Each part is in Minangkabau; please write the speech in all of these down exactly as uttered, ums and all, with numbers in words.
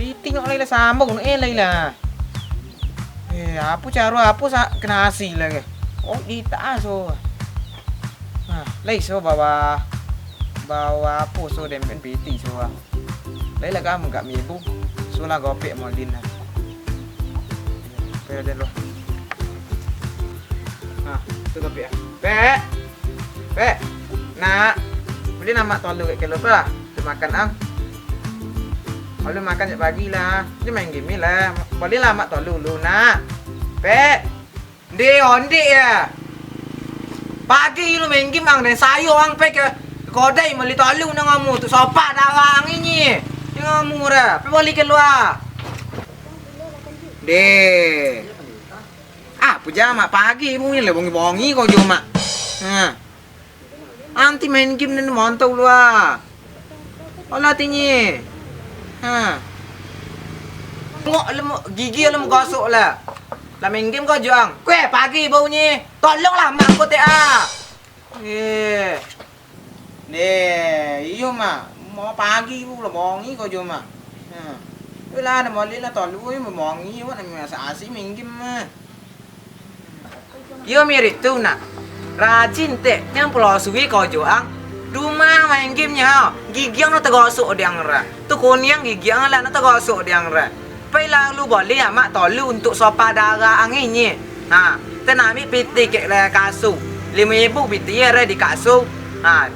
Piti nyo lai lah sambung, eh, lai lah. Eh, apo caro apo sa-, kena asi lah ke? Oh, di tas, oh. Nah, lai so bawa, bawa apo so dempet piti so, ah. Lai lah kamu gak mibu. So lah gopek molin lah. Oke, den lo. Nah, tu gopek, ah. Pek. Pek. Nak. Bali lah mak tolu kek kilo tu lah. Tu makan ang. Alun makan jak pagi lah. Ni main game lah. Bali lah mak tolu lu, nak. Pek. Nde, ondik ya. Pagi lu main game ang, den sayo ang pai ka kodai mali tolu nang amu tu, sopak darah ang inyi. Nang amu ra, pai bali kalua. Nde. Ah, puja mak pagi bunyi le bongi-bongi ko jo mak. Ha. Anti main game ni mantau lu ah. Olah tinyi. Ha. Ngok lemu, gigi lemu gosok lah. Lah main game kau juang. Kue pagi bau nyi. Tolonglah mak kau teh ah. Eh. Deh, iyo mak. Mau pagi bu lah bongi kau juang mak. Ha. Weh lah ada molek lah tolu weh bongi wak nak masak asik main game mah. Iyo mirip tu nak. Rajin tek, jan pulo suwi kau jo ang. Dumah main game nyo, gigi ang no tagosok dek ang ra. Tu kuniang gigi ang lah no tagosok dek ang ra. Pai lalu bali amak tolu untuak sopa darah ang inyi. Ha, tanamik piti kek lah kasu. Limo ribu piti ra di kasu. Ha,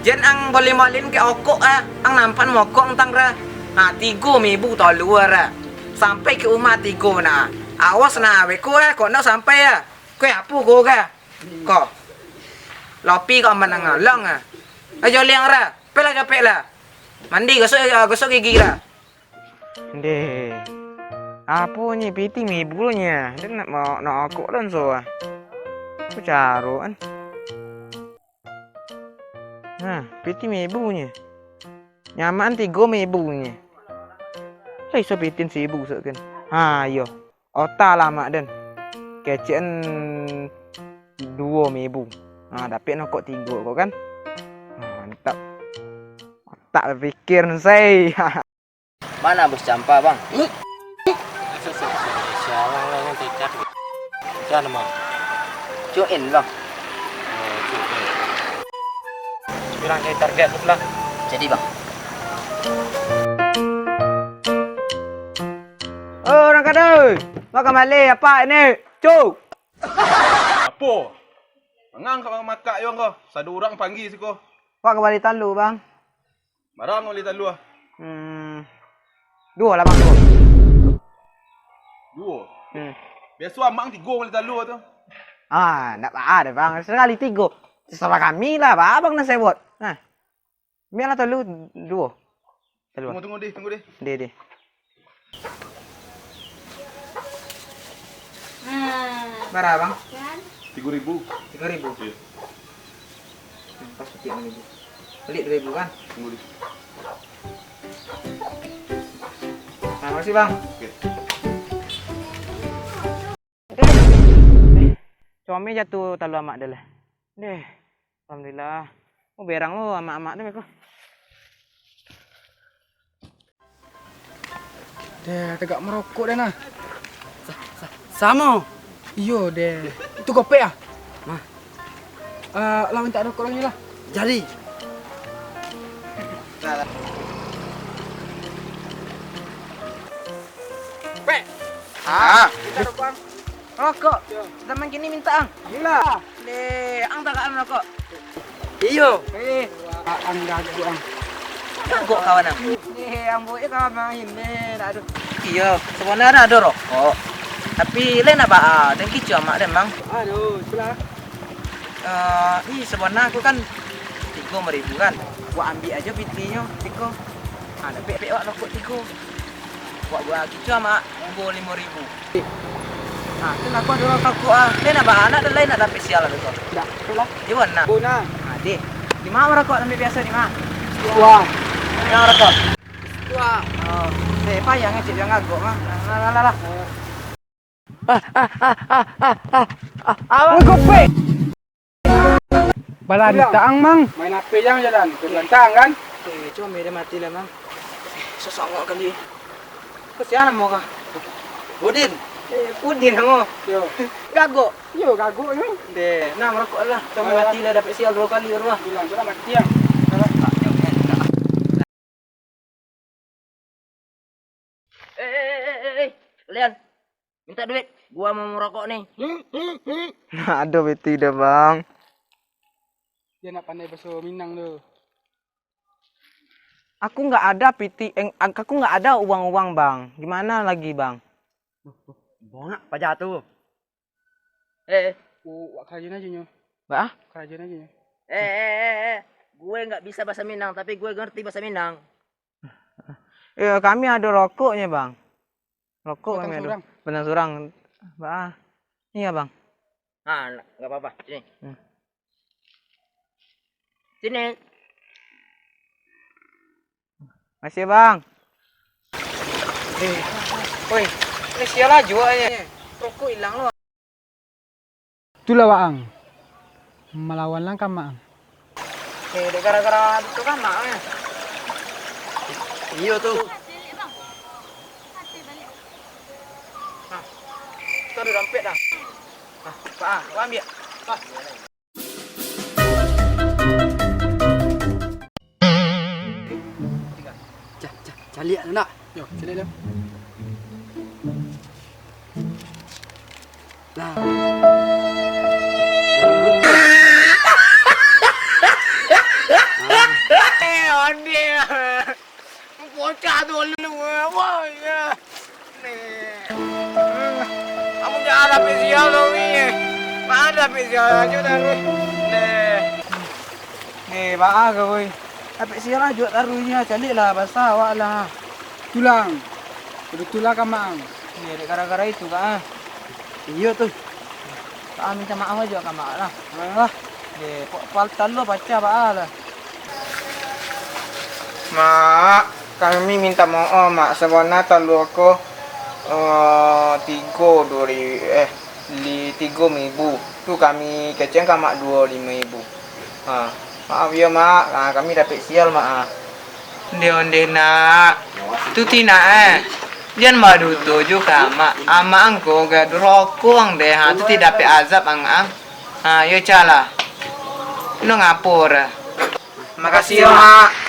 jan ang bolin-bolin kek okok ah, ang nampan mokok ang tang ra. Ha, tigo ribu tolu ra. Sampai ka umah tigo nah. Awas nah, beko ah, kok nak sampai ah. Kue apo ko ka? Ko. Lopi ko aman nang along ah. Ajo liang ra. Pek lah capek lah. Mandi gosok, gosok gigi ra. Ndeh. Apo nyi piti mibu nyi? Ndak nak ma-, nak akok lan so ah. Apo caro an? Nah, piti mibu nyi. Nyamaan tigo mibu nyi. Lah iso pitin sibu sok kan. Ha, iyo. Ota lah mak den. Kecekan duo mibu. Ha, dapek no kok tigo kok kan. Ha, mantap. Otak bapikir nsai. Mana bos campa, Bang? Sialang lah yang tecat. Macam mana, Bang? Cuin, Bang. Oh, cuin. Bilang cari target tu lah. Jadi, Bang. Oh, urang kadai. Makan maleh apak ni. Cuk. Apo? Mangang ka makak yo ko. Sado urang panggi siko. Wak ka bali talua, Bang. Bara bali talua? Hmm. Duo lah, Bang, duo. Duo? Hmm. Biaso amang tigo bali talua tu. Ah, ndak baa doh, Bang. Sakali tigo. Sasama kami lah, baa Abang nan sewot. Nah. Bialah talua duo. Talua. Tunggu, tunggu, deh, tunggu, deh. Deh, deh. Bara, Bang? Tigo ribu. Tigo ribu? Iyo. Hmm, pas kutiak lagi. Bali duo ribu, kan? Tunggu, deh. Nah, makasih, Bang. Oke. Deh. Comel jatuah talua amak deh lah. Deh. Alhamdulillah. Oh, berang lo amak-amak deh ko. Deh, tagak marokok deh nah. Sa-, sa-, samo. Iyo deh. Itu gopek ah? Nah. Eh, lah minta rokok lagi lah. Jadi. Pek. Ah. Minta rokok, Ang. Rokok? Yo. Zaman kini minta, Ang. Gila. Deh, Ang tagak marokok? Iyo. Eh, Ang gago, Ang. Gago kawan, Ang. Eh, Ang buek kawan main, eh, dak ado. Iyo, sabananyo ado rokok. Tapi lain apo, ah, dan kicu amak deh, Mang. Aduh, itulah. Eh, ih, sabananyo aku kan tigo ribu kan. Wak ambiak ajo pitinyo, siko. Ah, dapek, dapek wak rokok tigo. Wak buek kicu amak, duo limo ribu. Ah, tu aku ado rokok, ah. Lain apo, anak tu lain nak dapek sial lah tu. Dak, itulah. Iyo, nah. Bona. Ah, deh. Di ma rokok ambiak biaso, di ma? Wah. Yang rokok. Wah. Oh, deh, payah ngecek yang agak, mah. Lah, lah, lah, lah. Ah, ah, ah, ah, ah, ah, ah, ah. Woi, gopek! Balari taang, Mang. Main H P jang jalan, terlentang kan? Eh, cuma media mati lah, Mang. Sanggup kali. Ko sia namo kah? Udin. Eh, Udin namo. Yo. Gagok. Yo, gagok yo. Deh, nah marokok lah. Kami mati lah, dapek sial duo kali baru ah. Bilang, sudah mati yang. Eh, eh, eh, eh, eh. Kalian, minta duit. Gua mau merokok nih. Ado piti dah, Bang. Dia nak pandai bahasa Minang tu. Aku nggak ada piti, eh, aku nggak ada uang-uang, Bang. Gimana lagi, Bang? Bongak paja tu. Eh, eh. Wak karajoan ajo nyo. Bah? Karajoan ajo nyo. Eh, eh, eh, eh. Gue nggak bisa bahasa Minang, tapi gue ngerti bahasa Minang. Eh, kami ada rokoknya, Bang. Rokok kami ada. Batang surang. Batang surang. Bah. Iya, Bang. Ah, nggak apa-apa. Sini. Hmm. Sini. Makasih, Bang. Eh, woi, ini sia lah juo ni. Rokok hilang lo. Itulah waang. Malawan lang ka maang. Eh, dek gara-gara itu kan maang ya. Iyo tu. Nah, itu ada dompet dah. Nah, Pak, ah, Pak ambil. Pak. Cah, cah, caliak tu nak. Yo, caliak tu. Nah. Eh, onde. Bocah tu lu, wah, ya. Nih. Kamu jangan dapik sial tu, Mi. Jangan dapik sial ajo dah, Mi. Nih. Nih, baa kau, woi. Dapik sial ajo taruih nyo, caliak lah, basah awak lah. Tulang. Betul lah, Kamang. Nih, dek gara-gara itu, Kak, ah. Iyo tu. Ah, minta maaf ajo ka mak lah. Alah. Eh, kok pal-, talua pacah baa lah. Mak, kami minta maaf, Mak. Sabana talua ko, eh, tigo duo ri-, eh, li-, tigo ribu. Tu kami kecekan ka Mak duo limo ribu. Ha, maaf yo, Mak. Ha, kami dapik sial, Mak, ha. Ondeh-ondeh, nak. Tu ti nak, eh. Jan baduto jo ka amak. Amak angko gak duroko ang deh. Ha, tu ti dapek azab ang, ang. Ha, yo, calah. Ino ngapor. Makasih yo, Mak.